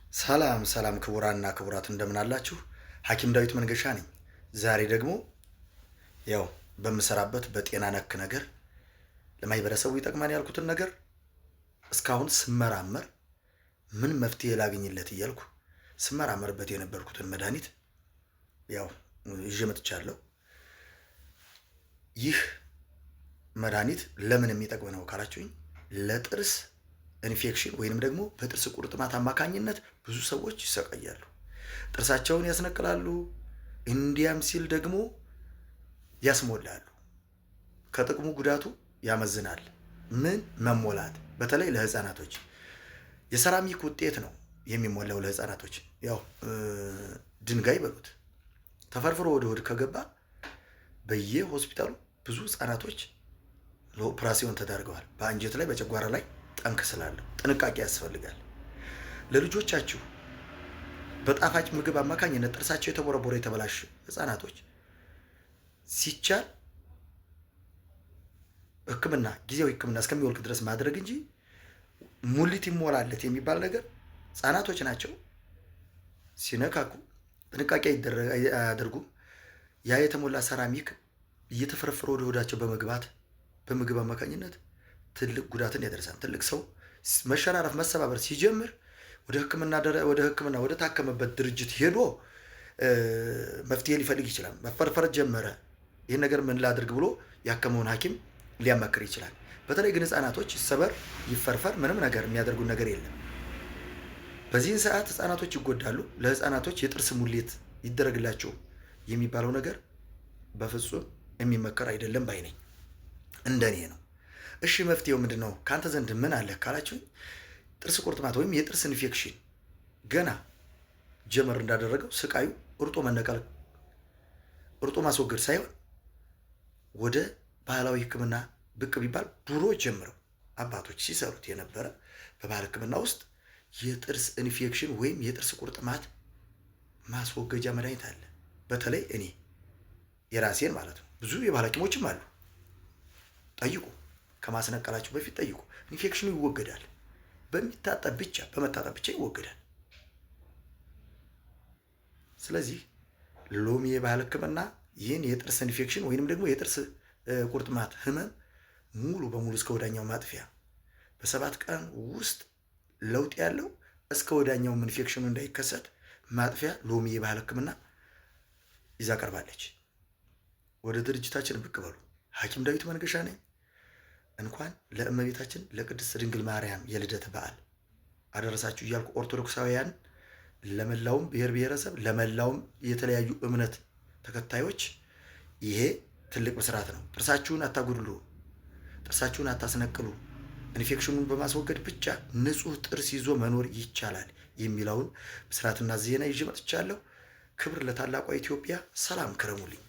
ሰላም ሰላም ክቡራንና ክቡራት፣ እንደምን አላችሁ? ሐኪም ዳዊት መንገሻ ነኝ። ዛሬ ደግሞ ያው በምሰራበት በጤና ነክ ነገር ለማህበረሰቡ ይጠቅማል ያልኩትን ነገር እስካሁን ስመራመር ምን መፍትሄ ላግኝለት እያልኩ ስመራመርበት የነበርኩትን መድኃኒት ያው ይዤ መጥቻለሁ። ይህ መድኃኒት ለምን የሚጠቅም ነው ካላችሁኝ፣ ለጥርስ ኢንፌክሽን ወይንም ደግሞ በጥርስ ቁርጥማት አማካኝነት ብዙ ሰዎች ይሰቃያሉ። ጥርሳቸውን ያስነቅላሉ፣ እንዲያም ሲል ደግሞ ያስሞላሉ። ከጥቅሙ ጉዳቱ ያመዝናል። ምን መሞላት፣ በተለይ ለህፃናቶች የሰራሚክ ውጤት ነው የሚሞላው። ለህፃናቶች ያው ድንጋይ በሉት ተፈርፍሮ ወደ ሆድ ከገባ በየሆስፒታሉ ብዙ ህፃናቶች ለኦፕራሲዮን ተዳርገዋል። በአንጀት ላይ፣ በጨጓራ ላይ ጠንክ ስላለው ጥንቃቄ ያስፈልጋል። ለልጆቻችሁ በጣፋጭ ምግብ አማካኝነት ጥርሳቸው የተቦረቦረ፣ የተበላሸ ህፃናቶች ሲቻል ሕክምና፣ ጊዜያዊ ሕክምና እስከሚወልቅ ድረስ ማድረግ እንጂ ሙሊት ይሞላለት የሚባል ነገር፣ ህጻናቶች ናቸው፣ ሲነካኩ ጥንቃቄ አያደርጉም። ያ የተሞላ ሰራሚክ እየተፈረፈረ ወደ ሆዳቸው በመግባት በምግብ አማካኝነት ትልቅ ጉዳትን ያደርሳል። ትልቅ ሰው መሸራረፍ፣ መሰባበር ሲጀምር ወደ ሕክምና ወደ ታከመበት ድርጅት ሄዶ መፍትሄ ሊፈልግ ይችላል። መፈርፈር ጀመረ፣ ይህን ነገር ምን ላድርግ ብሎ ያከመውን ሐኪም ሊያማክር ይችላል። በተለይ ግን ህፃናቶች ይሰበር ይፈርፈር ምንም ነገር የሚያደርጉት ነገር የለም። በዚህን ሰዓት ህፃናቶች ይጎዳሉ። ለህፃናቶች የጥርስ ሙሌት ይደረግላቸው የሚባለው ነገር በፍጹም የሚመከር አይደለም ባይ ነኝ። እንደኔ ነው። እሺ፣ መፍትሄው ምንድን ነው? ከአንተ ዘንድ ምን አለ ካላችሁኝ፣ ጥርስ ቁርጥማት ወይም የጥርስ ኢንፌክሽን ገና ጀመር እንዳደረገው ስቃዩ እርጦ መነቀል፣ እርጦ ማስወገድ ሳይሆን ወደ ባህላዊ ሕክምና ብቅ ቢባል፣ ድሮ ጀምረው አባቶች ሲሰሩት የነበረ በባህል ሕክምና ውስጥ የጥርስ ኢንፌክሽን ወይም የጥርስ ቁርጥማት ማስወገጃ መድኃኒት አለ። በተለይ እኔ የራሴን ማለት ነው። ብዙ የባህል ሐኪሞችም አሉ። ጠይቁ። ከማስነቀላችሁ በፊት ጠይቁ። ኢንፌክሽኑ ይወገዳል። በሚታጠብ ብቻ፣ በመታጠብ ብቻ ይወገዳል። ስለዚህ ሎሚ የባህል ሕክምና ይህን የጥርስ ኢንፌክሽን ወይንም ደግሞ የጥርስ ቁርጥማት ህመም ሙሉ በሙሉ እስከ ወዳኛው ማጥፊያ፣ በ7 ቀን ውስጥ ለውጥ ያለው፣ እስከ ወዳኛውም ኢንፌክሽኑ እንዳይከሰት ማጥፊያ ሎሚ የባህል ሕክምና ይዛ ቀርባለች። ወደ ድርጅታችን ብቅ በሉ። ሐኪም ዳዊት መንገሻ ነኝ። እንኳን ለእመቤታችን ለቅድስት ድንግል ማርያም የልደት በዓል አደረሳችሁ እያልኩ ኦርቶዶክሳውያን፣ ለመላውም ብሔር ብሔረሰብ፣ ለመላውም የተለያዩ እምነት ተከታዮች ይሄ ትልቅ ብስራት ነው። ጥርሳችሁን አታጉድሉ፣ ጥርሳችሁን አታስነቅሉ። ኢንፌክሽኑን በማስወገድ ብቻ ንጹህ ጥርስ ይዞ መኖር ይቻላል የሚለውን ብስራትና ዜና ይዤ መጥቻለሁ። ክብር ለታላቋ ኢትዮጵያ። ሰላም ክረሙልኝ።